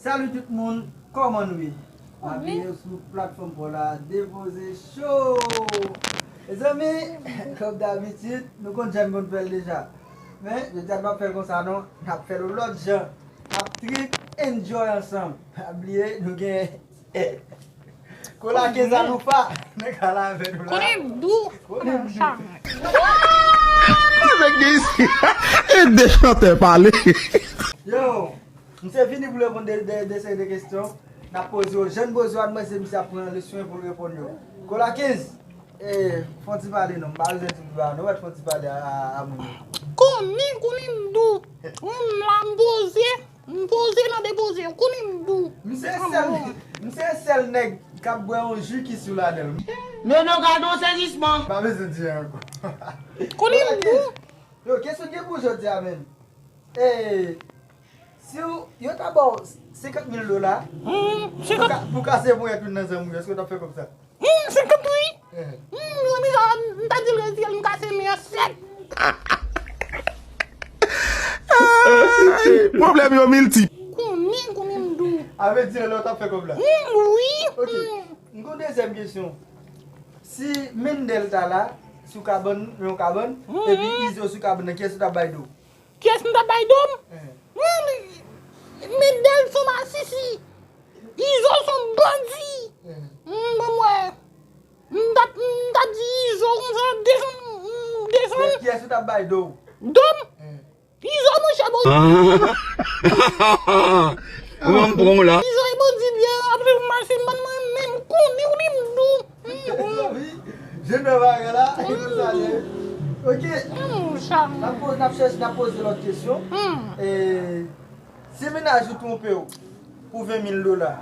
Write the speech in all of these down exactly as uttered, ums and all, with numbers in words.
Salut tout moun, kòman nou ye? Mwen byen. Sou platfòm pa w la, Depoze Show. Mezanmi, kòm dabitid, nou konn jan n konn fè l deja. Men, jodi a n p ap fè l konsa non, n ap fè l yon lòt jan. N ap trip, enjoy ansanm. Pa bliye, nou gen Kola Kenz Aloufa nan kay la avè nou la. Konnen dou. Konnen dou. Avèk de isi. E de chantè pale. Yo, misye vini pou l reponn de, de, de seri de kesyon n ap poze yo. Jan n poze yo a, mwen se misye ap pran le swen pou l reponn yo. Kola Kenz, e, fè yon ti pale non. M pa bezwen di pale non, fè yon ti pale a, a, a moun yo. Konnen, konnen m dou. Ou m la m poze. M poze nan depoze, ou konnen m dou. Misye sèl, misye sèl nèg k ap bwè yon ji ki sou ladan l. Men non, gade yon sezisman. Pa bezwen di ankò. Konnen m dou. Yo, kesyon gen pou jodi a menm. E, si w, yo ta ba w senkant mil dola pou ka, pou kase ponyèt youn nan zanmi w yo, èske w t ap fè kòb sa? Hmm, senkant wi. Hmm, zanmi sa, m ta di l rete, m kase men an sèk. Ay, pwoblèm yo miltip. Konnen, konnen m dou. A vle di, lè w t ap fè kòb la? Hmm, wi. Ok. M gon dezyèm kesyon. Si Mendel ta la, sou kabann, yon kabann, epi Izo sou kabann nan, kiyès ou t ap bay do? Kiyès m t ap bay do m? Mwen, Mendel se yon masisi. Izo se yon bandi. Hmm, bon, mwen. M t ap, m t ap di Izo konsa, desann, desann. Kiyès ou t ap bay do? Do m? Izo, monchè, bon. Ou wè m pran w la. Izo e bandi byen, apre m mache, m pa t mwen menm, konnen, konnen m dou. Wi, je nan bagay la, e konsa l ye. Ok. N ap poze, n ap chèche, n ap poze lòt kesyon. E, si mennaj ou twonpe w pou ven mil dola,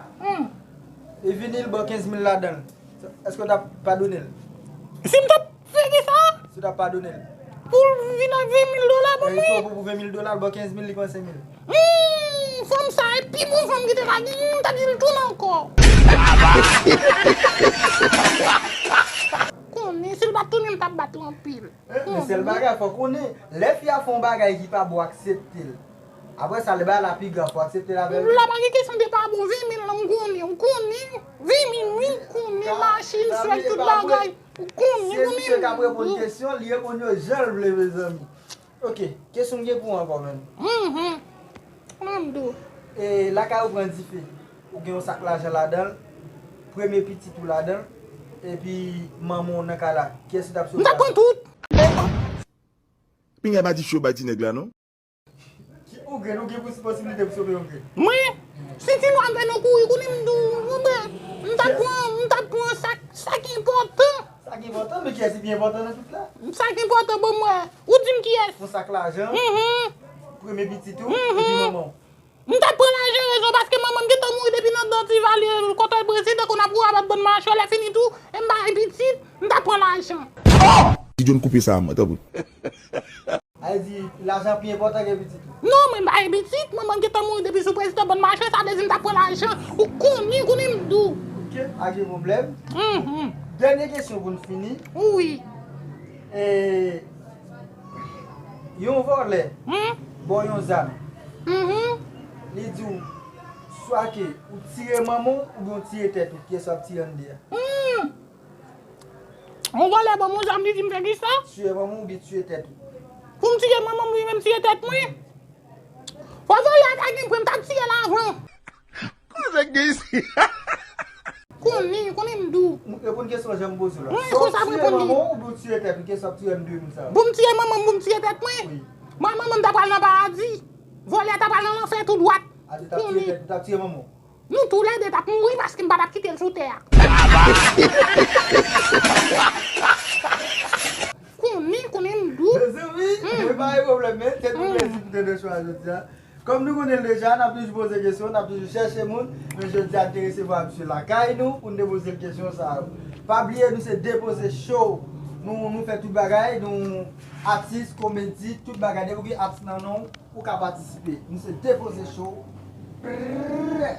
e vini l ba w kenz mil ladan l, èske w t ap padone l? Si m t ap fè kisa? Si w t ap padone l. Pou l vin ak ven mil dola pou mwen? Li twonpe w pou ven mil dola, l ba w kenz mil, li pran senk mil. Hmm, fanm sa e pi bon fanm ki te ka gen, m ta di l tounen ankò. Konnen, si l pa t tounen, m t ap bat l anpil. Men sèl bagay, fò w konnen, lè fi a fè yon bagay ki pa bon, aksepte l. Apre sa, lè bagay la pi grav, fò w aksepte l avè l. La pa gen kesyon de pa bon, ven mil lan, m konnen, m konnen, ven mil, wi, m konnen, machin, sèk, tout bagay, m konnen, konnen. Se misye k ap reponn kesyon, li reponn yo jan l vle, mezanmi. Ok, kesyon m gen pou w ankò, menm. Konnen m dou. E lakay ou pran dife, ou gen yon sak lajan ladan l, premye pitit ou ladan l, epi manman w nan kay la, kiyès ou t ap sove? M t ap pran tout. Pinga pa di cho bay ti nèg la non. Ki yon grenn, ou gen pos-, posibilite pou sove yon grenn? Mwen? Si ti nwa m fè nou kouri, konnen m dou, mwen, m t ap pran, m t ap pran sa, sa ki enpòtan. Sa ki enpòtan, men kiyès ki pi enpòtan nan tout la? Sa ki enpòtan, bon, mwen. Ou di m kiyès? Yon sak lajan, premye pitit ou, epi manman w. M t ap pran lajan rezon paske manman m gentan mouri depi nan dan ti vale kote l prese tankou n ap gwo rabat bann machwè lè fini tou e m bay pitit m t ap pran lajan. Ti John koupe sa mwen tanpri. A vle di lajan pi enpòtan ke pitit ou? Non mwen m bay pitit manman m gentan mouri depi sou prezidan bann machwè sa vle di m t ap pran lajan ou konnen konnen m dou. Ok pa gen pwoblèm. Dènye kesyon pou n fini. Wi. E, yon vòlè ba w yon zam. Li di w swa ke ou tire manman w oubyen ou tire tèt ou, kiyès w ap tire anndan? Yon vòlè ban m yon zam li di m fè kisa? Tire manman w oubyen tire tèt ou? Pou m tire manman m oubyen m tire tèt mwen? Fò vòlè a ta gen pwen m ta tire l avan. Konnen, konnen m dou. Reponn kesyon jan m poze w la. Mwen konsa m reponn li. Ou tire manman w oubyen w tire tèt ou? Kiyès w ap tire nan de moun sa yo? Pou m tire manman m, pou m tire tèt mwen. Mwen manman m ta pral nan paradi. Vòlè a ta pral nan lanfè tou dwat. A, ou t ap tire tèt, ou t ap tire manman w? Nou toulède t ap mouri paske m pa t ap kite l sou tè a. Konnen, konnen m dou. Mezanmi, e pa gen pwoblèm, men se yon plezi pou te resevwa jodi a. Kòm nou konnen l deja, n ap toujou poze kesyon, n ap toujou chèche moun, men jodi a n te resevwa misye lakay nou pou n te poze l kesyon sa yo. Pa bliye nou se Depoze Show. Nou, nou fè tout bagay, nou atis, komedi, tout bagay. Depi w gen atis nan non w, ou ka patisipe. Nou se Depoze Show. Prrrr.